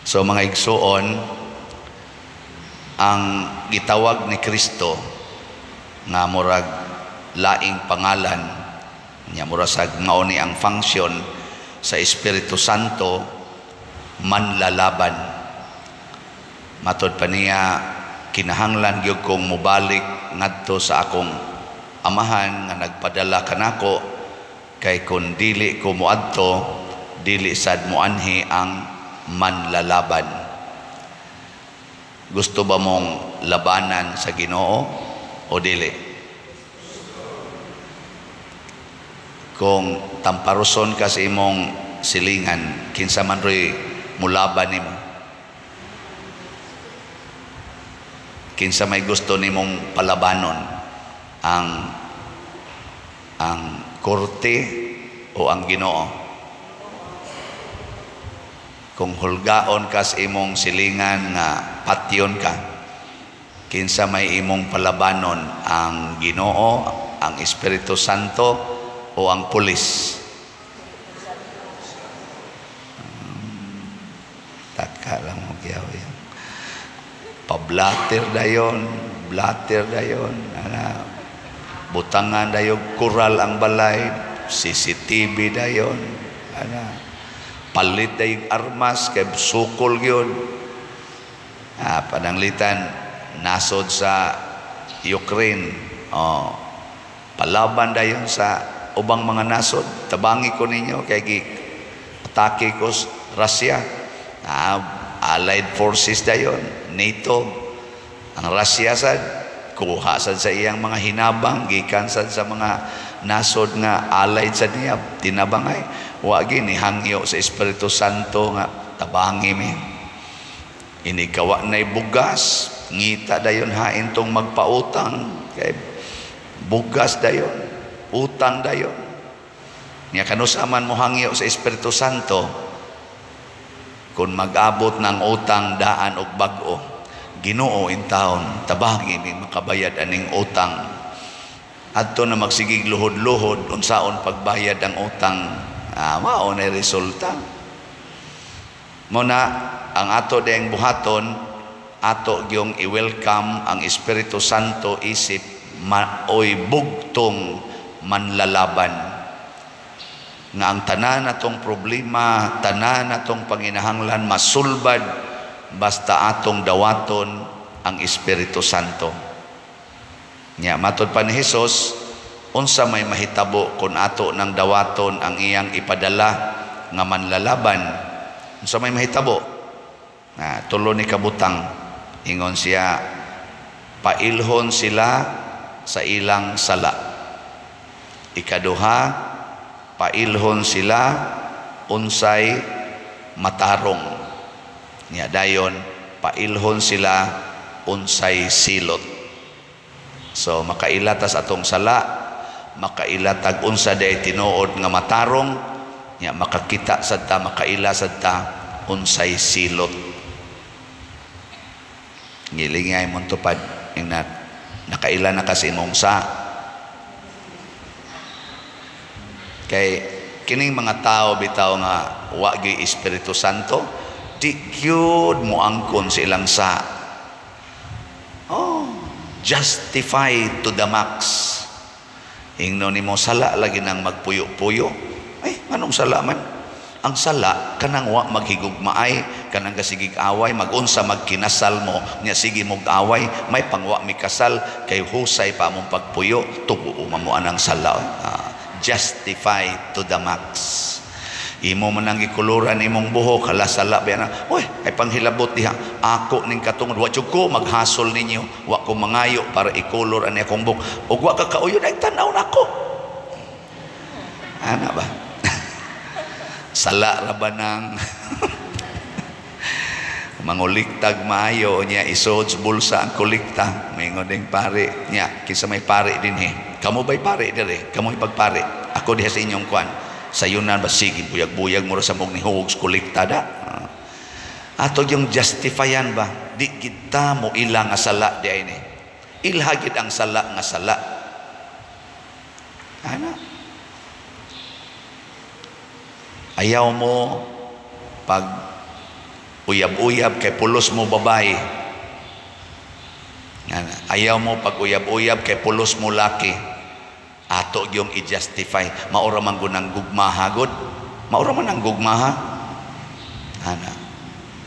So mga igsuon, ang gitawag ni Kristo nga murag laing pangalan niya, mura sag mao ni ang function sa Espiritu Santo, manlalaban. Matod pa niya, "Kinahanglan gyud kong mobalik ngadto sa akong Amahan nga nagpadala kanako, kay kun dili ko moadto, dili sad moanhi ang Manlalaban." Gusto ba mong labanan sa Ginoo o dili? Kung tamparuson ka sa imong silingan, kinsa man ro'y mulaban nimo? Kinsa may gusto nimong palabanon? Ang korte o ang Ginoo? Kung hulgaon ka sa imong silingan nga patyon ka, kinsa may imong palabanon? Ang Ginoo, ang Espiritu Santo o ang pulis? Taka lang mo kiyaw yan. Pablater dayon, blater dayon, ana, butangan dayon kural ang balay, CCTV dayon, ana, palit dayon armas kay sukol gyud. Pananglitan nasod sa Ukraine, oh, palaban dayon sa ubang mga nasod, tabangi ko ninyo kay gi atake ko Russia. Allied forces dayon, NATO. Ang Russia sad kuha sad sa iyang mga hinabang gikan sad sa mga nasod nga allied sad niya, tinabangay. Wa gini hangyo sa Espiritu Santo nga tabangi mi. Inikawa na'y bugas, ngita dayon hain tong magpautang kay bugas dayon, utang dayon. Nya kanusa man mo hangyo sa Espiritu Santo kung mag-abot ng utang daan og bag-o? "Ginoo, in town, tabangi mi makabayad aning utang." Adto na magsigig luhod-luhod unsaon pagbayad ang utang. Mao na resulta. Mo na ang ato dayang buhaton, ato gyung i-welcome ang Espiritu Santo isip maoy bugtong manlalaban. Nga ang tanan natong problema, tanan natong panginahanglan masulbad basta atong dawaton ang Espiritu Santo. Nya matod pa ni Hesus, unsa may mahitabo kung ato nang dawaton ang iyang ipadala nga Manlalaban? Unsa may mahitabo? Na tulo ni kabutang. Ingon siya, pailhon sila sa ilang sala. Ikaduha, pailhon sila unsay matarong. Nya dayon, pailhon sila unsay silot. So makaila ta sa atong sala, makaila tag unsa day tinuod nga matarong, nya makakita sad ta, makaila sad ta unsay silot. Ngilingay mon tupad ing nakaila na kasi imong sa. Kay kining mga tao bitaw nga wa gyud Espiritu Santo, di gyud moangkon sa ilang sa. Oh, justify to the max. Ingno nimo sala lagi nang magpuyo-puyo. Ay, anong sala man? Ang sala kanang wa maghigugmaay, kanang kasigig away, magunsa magkinasal mo, nya sige mog away, may pangwa mikasal kay husay pa among pagpuyo, tugo mo anang sala. Justify to the max. Imo man ang gikuluran imong buhok, hala sala ba na? Uy, ay panghilabot diha. Ako ning katungod, wa jud ko maghasol ninyo, wa ko mangayo para ikulor ani akong buhok. Ug wa ka kauyon ay tan-aw nako. Ana ba? Sala ra ba nang manguliktag maayo niya isod sa bulsa ang kolekta. Maingon ding pare niya, kinsa may pare dinhi? Kamo ba'y pare dire? Kamo ipagpare. Ako diha sa inyong kwan. Sayunan ba sige buyag-buyag mo ra sa mong nihug sa kolekta da. Ato yung justifyan ba? Di kita mo ila nga sala di ay ni. Ilha gid ang sala nga sala. Ana. Ayaw mo pag Uyab-uyab kay pulos mo babae. Ayaw mo pag uyab-uyab kay pulos mo laki. Ato yung i-justify. Maura man gunang gugmaha gud. Maura man ang gugmaha. Ana.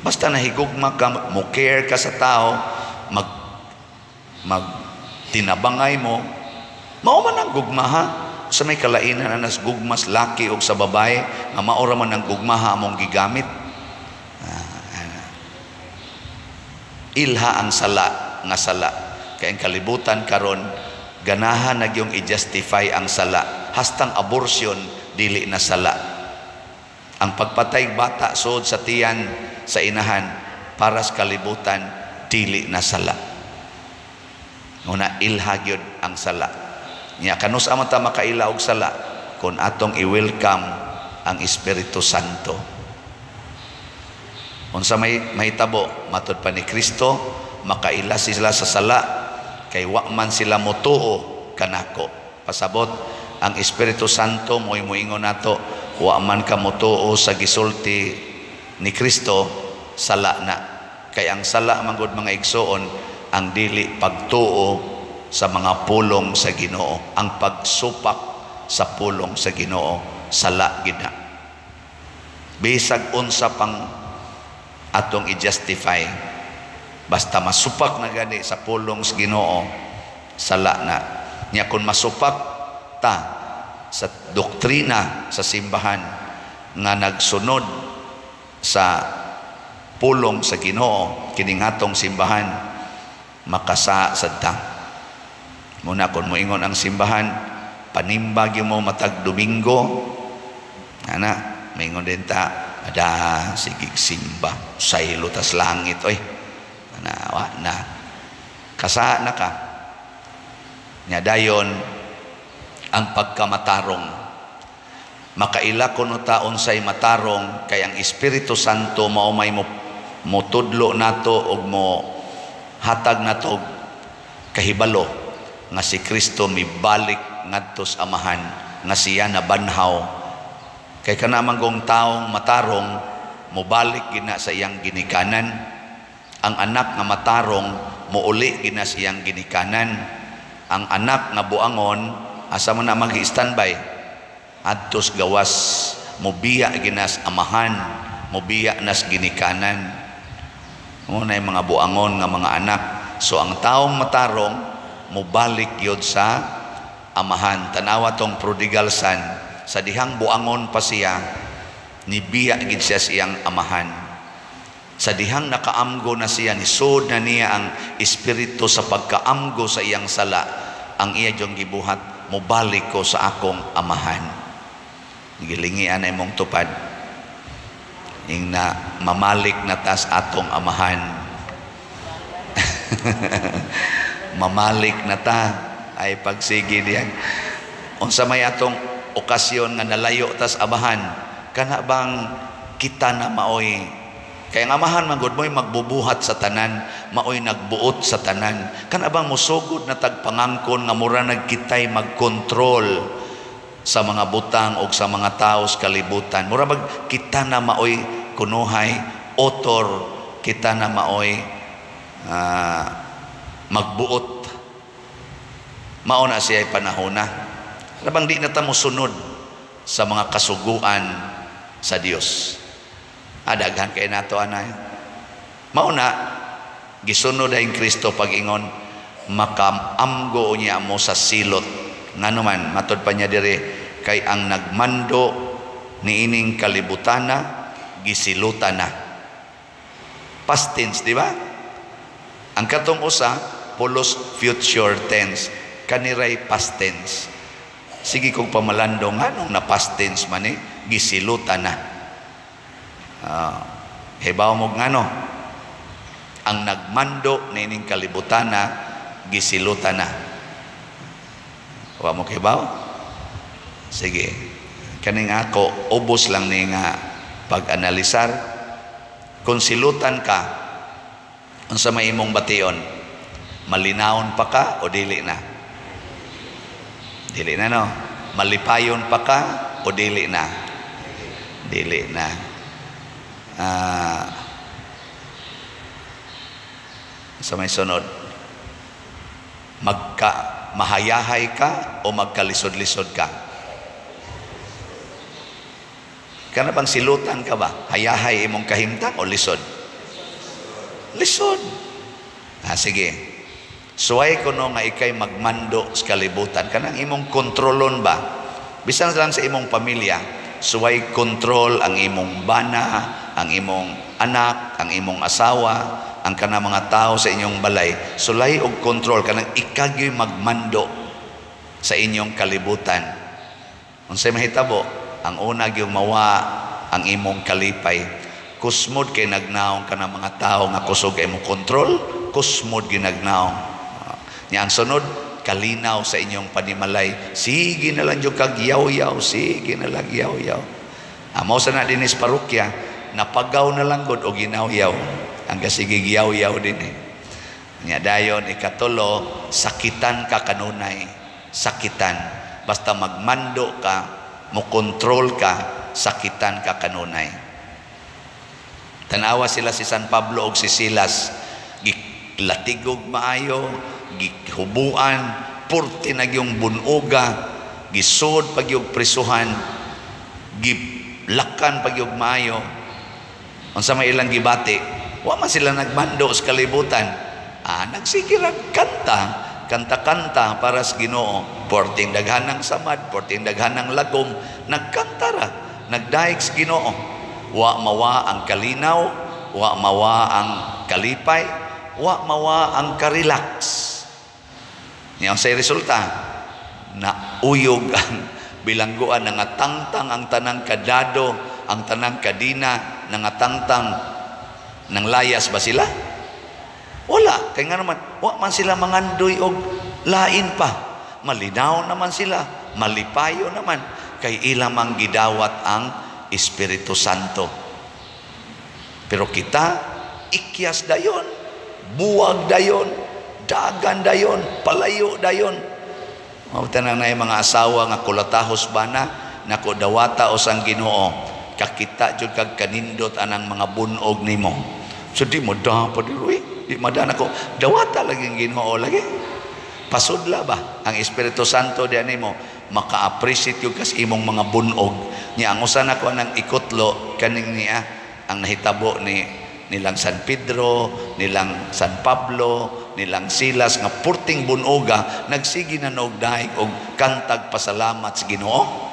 Basta nahigugma ka, mo care ka sa tao, mag mag tinabangay mo, mao man ang gugmaha. Sa may kalainan na nas gugmas laki og sa babae, nga maura man ang gugmaha among gigamit. Ah, ilha ang sala nga sala. Kay ang kalibutan karon ganahan na yung i-justify ang sala. Hastang abortion dili na sala. Ang pagpatay bata sud sa tiyan sa inahan para sa kalibutan dili na sala. Una ilha gyud ang sala. Nya kanus man ta makaila og sala kon atong i-welcome ang Espiritu Santo. Unsa may mahitabo matud pa ni Kristo, makaila sila sa sala kay wa man sila motuo kanako. Pasabot ang Espiritu Santo mo'y moingon nato, wa man ka motuo sa gisulti ni Kristo, sala na. Kay ang sala manggod, mga igsoon, ang dili pagtuo sa mga pulong sa Ginoo, ang pagsupak sa pulong sa Ginoo, sala gid na. Bisag unsa pang atong i-justify, basta masupak na gani sa pulong sa Ginoo, sala na. Nya kung masupak ta sa doktrina sa simbahan nga nagsunod sa pulong sa Ginoo, kining atong simbahan, makasa sad ta. Muna kung moingon ang simbahan, panimba gyud mo matag Domingo, ana, maingon din ta, ada sige simba, saylo tas langit oy. Ana, wa na. Kasa na ka. Nya dayon ang pagkamatarong. Makaila kuno ta unsay matarong kay ang Espiritu Santo mao may mo motudlo nato og mo hatag nato og kahibalo nga si Kristo mibalik ngadto sa Amahan, nga siya nabanhaw. Kay kana man kong taong matarong mobalik gina sa iyang ginikanan. Ang anak nga matarong mouli gina sa iyang ginikanan. Ang anak nga buangon, asa man na mag-standby? Adtos gawas, mobiya ginas amahan, mobiya nas ginikanan. Mo na mga buangon nga mga anak. So ang taong matarong mobalik yod sa amahan. Tanawa tong prodigal son, sa dihang buangon pa siya, nibiya gid siya sa iyang amahan. Sa dihang nakaamgo na siya, nisod na niya ang espiritu sa pagkaamgo sa iyang sala, ang iya diyong gibuhat, mobalik ko sa akong amahan. Gilingian ay mong tupad. Ing na mamalik na tas atong amahan. Mamalik na ta ay pagsige diyan. Unsa may atong okasyon nga nalayo tas amahan, kana bang kita na maoy kay ang amahan man gud mo'y magbubuhat sa tanan, maoy nagbuot sa tanan. Kana bang mosugod na tag pangangkon nga mura nagkitay magkontrol sa mga butang o sa mga tao sa kalibutan? Mura bag kita na maoy kunuhay author, kita na maoy magbuot. Mao na siya panahona. Labang di na ta mosunod sa mga kasuguan sa Dios. Adaghan kay nato anay. Mao na gisunod ang Kristo pag-ingon, makaamgo niya mo sa silot. Ngano man matod pa niya dire, kay ang nagmando niining kalibutana gisilutan na. Past tense, di ba? Ang katong usa pulos future tense, kaniray past tense. Sige kong pamalandong, anong na past tense man eh? Gisilutan na. Hibaw mo ngano? Ang nagmando niining kalibutana gisilutan na. Wa mo kibaw? Sige. Kaning ako, ubos lang ni nga pag-analisar. Kung silutan ka, unsa may imong bation? Malinawon pa ka o dili na? Dili na, no? Malipayon pa ka o dili na? Dili na. Sa may sunod, magka mahayahay ka o magkalisod-lisod ka? Kana bang silutan ka ba? Hayahay imong kahimtang o lisod? Lisod. Ah, sige. Suway kuno nga ikay magmando sa kalibutan. Kanang imong kontrolon ba? Bisan lang sa imong pamilya, suway kontrol ang imong bana, ang imong anak, ang imong asawa, ang kanang mga tao sa inyong balay. Sulay og kontrol kanang ikagyo'y magmando sa inyong kalibutan. Unsay mahitabo? Ang una gyud, mawa ang imong kalipay. Kusmod kay nagnaong ka ng mga tao nga kusog kay mo kontrol, kusmod ginagnaong. Nya ang sunod, kalinaw sa inyong panimalay. Sige na lang jud kag yaw-yaw, sige na lang yaw-yaw. Amo sa na dinis parokya, napagaw na lang gud og ginaw-yaw. Ang kasige yaw-yaw din eh. Nya dayon ikatulo, sakitan ka kanunay. Sakitan. Basta magmando ka, mo kontrol ka, sakitan ka kanunay. Tanawa sila si San Pablo og si Silas, gilatigog maayo, gihubuan, purti na yung bunuga, gisod pag yung prisuhan, gilakan pag yung maayo. Unsa may ilang gibati? Wa man sila nagmando sa kalibutan. Ah, nagsige kanta, kanta-kanta para sa Ginoo. Porting daghanang samad, porting daghanang lagom, nagkanta ra, nagdaig sa Ginoo. Wa mawa ang kalinaw, wa mawa ang kalipay, wa mawa ang karelax. Niya say resulta, na uyog ang bilangguan, nangatangtang ang tanang kadado, ang tanang kadina, nangatangtang ng layas ba sila? Wala. Kaya nga naman, wa man sila mangandoy og lain pa. Malinaw naman sila, malipayo naman, kay ila mang gidawat ang Espiritu Santo. Pero kita, ikyas dayon, buwag dayon, dagan dayon, palayo dayon. Mao na na mga asawa nga kulatahos bana, nako, dawata usang Ginoo, kakita jud kag kanindot anang mga bunog nimo. So di mo da pa di madana ko, dawata lagi ang Ginoo lagi. Pasudla ba ang Espiritu Santo diyan nimo, maka-appreciate yung kas imong mga bunog. Nya ang usa nako anang ikutlo kaning niya ang nahitabo ni nilang San Pedro, nilang San Pablo, nilang Silas nga purting bunoga, nagsige na og daig og kantag pasalamat sa Ginoo.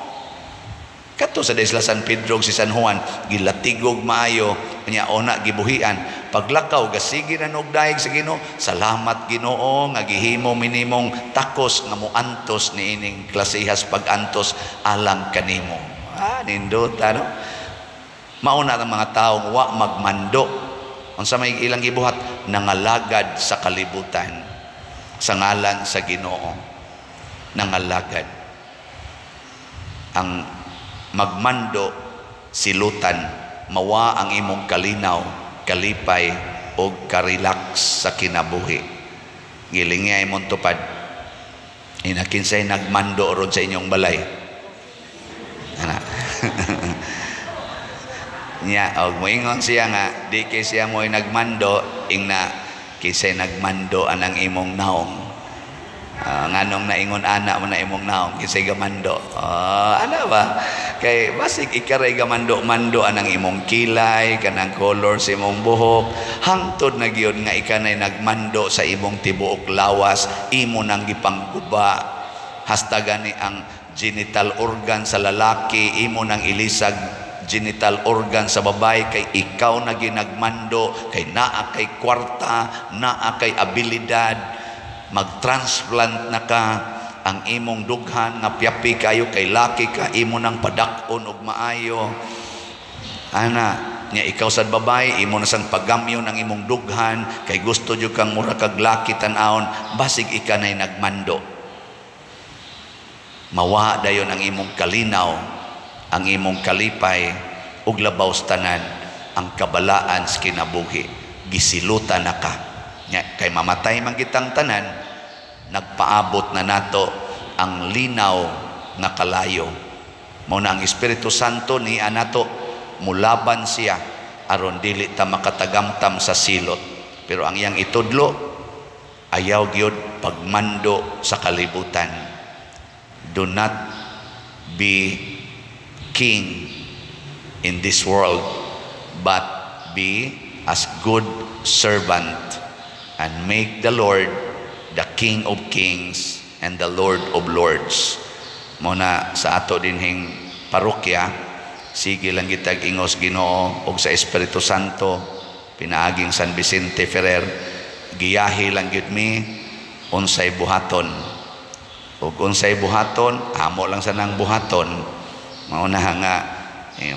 Kato sa sila San Pedro si San Juan, gilatigog maayo, nya ona gibuhian. Paglakaw gasige na og daig sa Ginoo, salamat Ginoo nga gihimo minimong takos nga moantos niining klasehas pag-antos alang kanimo. Ah, nindot ano? Mauna ang mga taong wa magmando. Unsa may ilang gibuhat? Nangalagad sa kalibutan sa ngalan sa Ginoo. Nangalagad. Ang magmando silutan, mawa ang imong kalinaw, kalipay og karelax sa kinabuhi. Gilingi imong tupad. Ina, kinsay nagmando ron sa inyong balay? Ana. Nya og moingon siya nga di kay siya mo'y nagmando, ingna kinsay nagmando anang imong naong? Nganong naingon ana mo na imong naong, kinsay gamando? Ana ba? Kay basig ikaray gamando-mando anang imong kilay, kanang color sa imong buhok, hangtod na gyud nga ikanay nagmando sa imong tibuok lawas, imo nang gipangguba. Hasta gani ang genital organ sa lalaki, imo nang ilisag genital organ sa babae kay ikaw na ginagmando, kay naa kay kwarta, naa kay abilidad, mag-transplant na ka ang imong dughan nga piyapi kayo kay laki ka, imo nang padak-on og maayo. Ana nya ikaw sad babae, imo na sang pagamyon ang imong dughan kay gusto jud kang mura kag laki tan-awon, basig ika nay nagmando. Mawa dayon ang imong kalinaw, ang imong kalipay, ug labaw sa tanan ang kabalaan sa kinabuhi. Gisilutan na ka. Nya, kay mamatay man kitang tanan, nagpaabot na nato ang linaw nga kalayo. Mao na ang Espiritu Santo ni anato mulaban siya aron dili ta makatagamtam sa silot. Pero ang iyang itudlo, ayaw gyud pagmando sa kalibutan. Do not be king in this world, but be as good servant and make the Lord the King of Kings and the Lord of Lords. Mao na sa ato dinhing parokya, sige lang gitag ingos Ginoo og sa Espiritu Santo pinaaging San Vicente Ferrer, giyahi lang gyud mi unsay buhaton. Ug unsay buhaton, amo lang sa nang buhaton. Mao na nga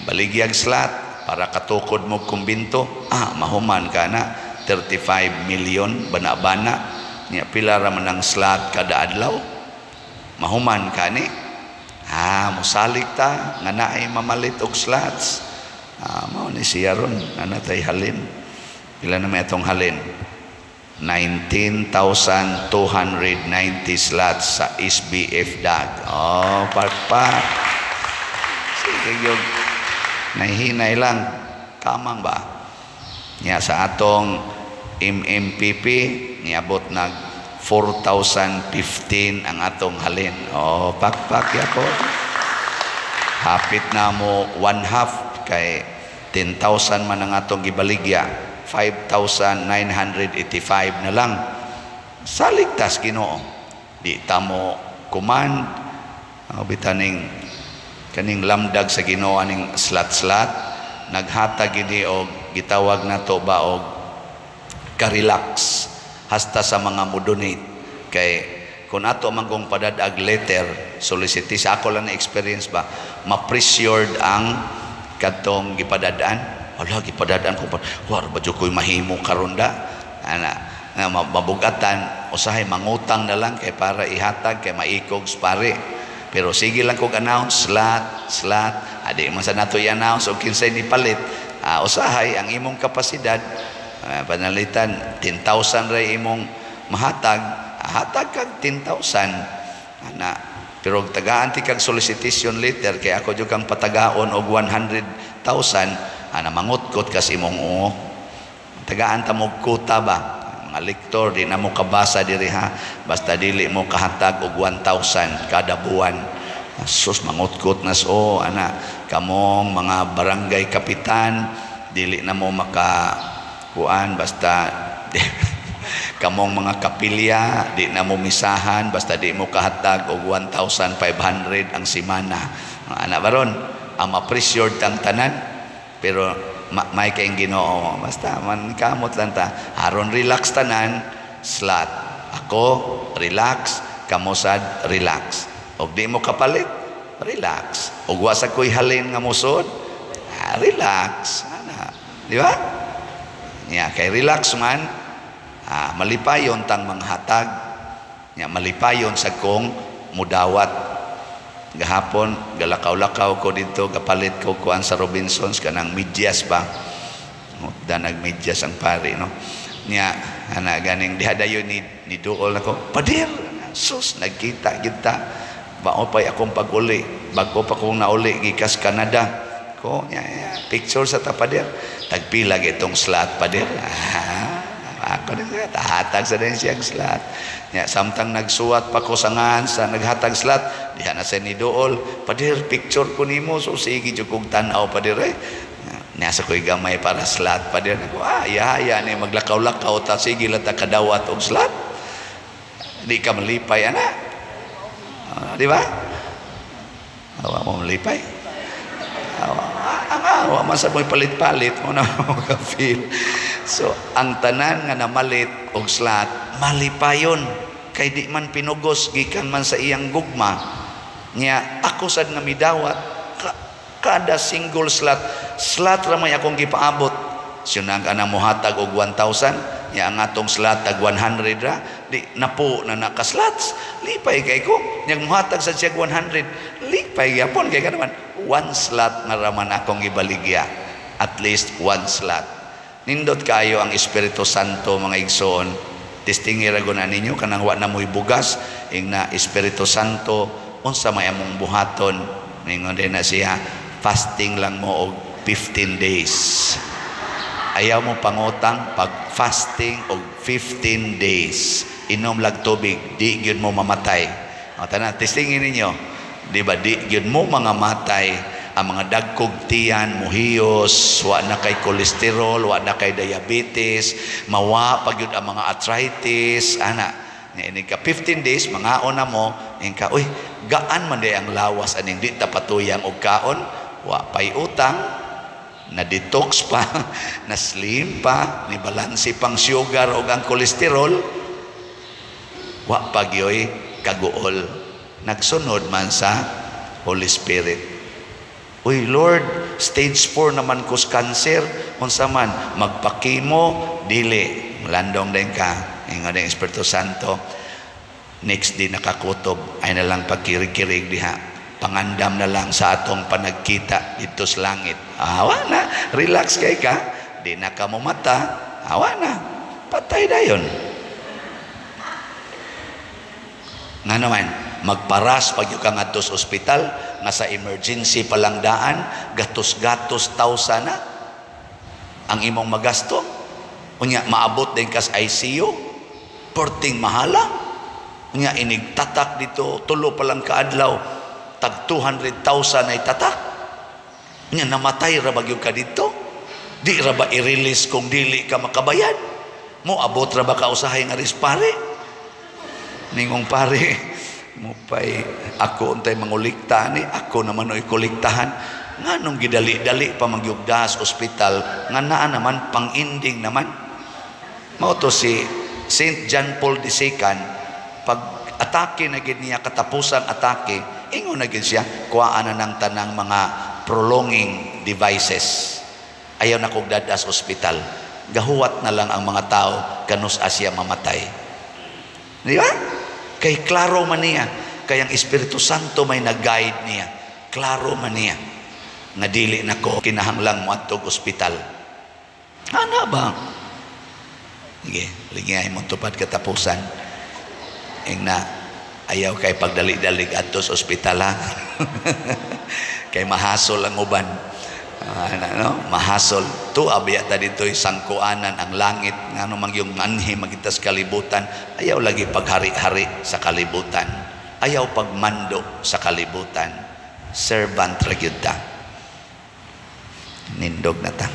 baligyag slot para katukod mo kumbinto, mahuman ka na 35 million bana-bana niya. Pila ra man ang slot kada adlaw, mahuman ka ni. Musalig ta nga naay mamalit og slots. Mao ni siya ron ana tay halin. Pila na may atong halin? 19,290 slots sa SBF DAG. Oh, pakpak. Sige yung nahihinay lang. Kamang ba? Nya sa atong MMPP, niabot nag 4,015 ang atong halin. Oh, pakpak yako. Hapit na mo one half kay 10,000 man ang atong gibaligya. 5,985 na lang. Saligtas Ginoo. Di ta mo command. Bitaning kaning lamdag sa Ginoo aning slat-slat naghatag gini og gitawag nato ba og ka-relax hasta sa mga mo-donate, kay kung ato man kong padadag letter solicitation, ako lang na experience ba, ma-pressured ang kadtong gipadadaan. Wala gipadadaan ko pa, war ba jud ko'y mahimo karon da ana nga mabugatan, usahay mangutang na lang kay para ihatag kay maikog pare. Pero sige lang kog announce slot slot, adi man sa nato i-announce og kinsay ni palit. Usahay ang imong kapasidad, panalitan 10,000 ra imong mahatag, hatag kag 10,000 ana. Pero tagaan ti kag solicitation letter kay ako jud kang patagaon og 100,000 ana, mangutkot kas imong oo. Tagaan ta mo quota ba, mga lektor, di na mo kabasa diri ha, basta dili mo kahatag og 1,000 kada buwan. Sus, mangutkot na so ana. Kamong mga barangay kapitan, dili na mo maka kuan basta kamong mga kapilya, di na mo misahan basta di mo kahatag og 1,500 ang simana. Ana baron ang ma-pressured tang tanan, pero may kayong Ginoo, basta man kamot lang ta aron relax tanan slot. Ako relax, kamo sad relax. Og di mo kapalit, relax. Og wa sa ko'y halin nga musod, relax ana, di ba? Nya kay relax man, malipayon tang manghatag. Nya malipayon sa kong mudawat. Gahapon galakaw-lakaw ko dito, gapalit ko kuan sa Robinsons, kanang medyas ba. Da nagmedyas ang pare, no. Nya ana ganing diha dayon ni duol nako, "Pader." Sus, nagkita kita. Bao pay akong pag-uli, bago pa kong nauli gikas Canada ko nya, nya, picture sa ta, pader. Tagpila itong slot, pader? Ako din tahatag sa din siyang slot. Nya samtang nagsuwat pa ko sa ngan sa naghatag slot, diha na sa ni duol, "Pader, picture ko nimo." So sige jud kog tan-aw, pader eh. Nasa ko'y gamay para slot, pader. Ako, ya, ya ni maglakaw-lakaw ta, sige lang ta kadawat og slot. Di ka malipay ana. Di ba? Awa mo malipay. Awa, ang awa man sa mo'y palit-palit mo na mo feel. So, ang tanan nga namalit og slot, malipayon kay di man pinugos, gikan man sa iyang gugma. Nya ako sad nga midawat kada single slot, slot ra may akong gipaabot. Siyang ana mohatag og 1,000, nya ang atong slot tag 100 ra, di napo na naka-slots. Lipay kay ko. Nya mohatag sa siya 100, lipay gyapon kay kanaman one slot na raman akong gibaligya. At least one slot. Nindot kayo ang Espiritu Santo, mga igsoon. Testingi ra na ninyo kanang wa na mo'y bugas, ing na, "Espiritu Santo, unsa may among buhaton?" Ningon din na siya, "Fasting lang mo og 15 days." Ayaw mo pangutang, pag fasting og 15 days. Inom lag tubig, di gyud mo mamatay. O tanan, testingin ninyo. Di ba, di gyud mo mga matay ang mga dagkog tiyan, muhiyos, wa na kay kolesterol, wa na kay diabetes, mawa pa gyud ang mga arthritis, ana. Nga inig ka 15 days, mangaon na mo, ing ka, uy, gaan man di ang lawas aning di ta patuyang og kaon, wa pay utang, na detox pa, na slim pa, ni balanse pang sugar og ang kolesterol, wa pa gyoy kaguol. Nagsunod man sa Holy Spirit. Uy Lord, stage 4 naman ko sa cancer, unsa man magpakimo dili, landong din ka. Ingon din Espiritu Santo, next day nakakutob, ay na lang pagkirig-kirig diha. Pangandam na lang sa atong panagkita dito sa langit. Awa na, relax kay ka, di na ka mumata, awa na, patay dayon. Nga naman, magparas pag yung ka ngadto sa ospital, nga sa emergency palang daan, gatos-gatos tawsa na ang imong magasto. Unya, maabot din kas ICU, perting mahala. Unya, inig tatak dito, tulo palang kaadlaw, tag 200,000 ay tatak. Unya, namatay ra ba gyud ka dito? Di ra ba i-release kung dili ka makabayad? Mo abot ra ba ka usahay nga ris pare? Ningong pare, mupay ako untay mangulikta ni, ako naman oy kolektahan. Nganong gidali-dali pa magyugdas ospital, nga naa naman pang-ending naman. Mao to si Saint John Paul II, pag atake na gid niya, katapusang atake, ingon na gid siya, kuhaan na ng tanang mga prolonging devices. Ayaw na kog dadas ospital. Gahuwat na lang ang mga tao kanus asya mamatay. Di ba? Kay klaro man niya, kay ang Espiritu Santo may nag-guide niya. Klaro man niya nga dili na ko kinahanglang moadtog ospital. Ana ba? Sige, ligay mo tupad katapusan. Ing na ayaw kay pagdali-dalig adto sa ospital ha. Kay mahasol ang uban. No? Mahasol. Tuwa biya ta dito'y sangkuanan ang langit ngano mang yung anhi magitas kalibutan. Ayaw lagi paghari-hari sa kalibutan. Ayaw pagmando sa kalibutan. Servant ra gyud ta. Nindog na ta.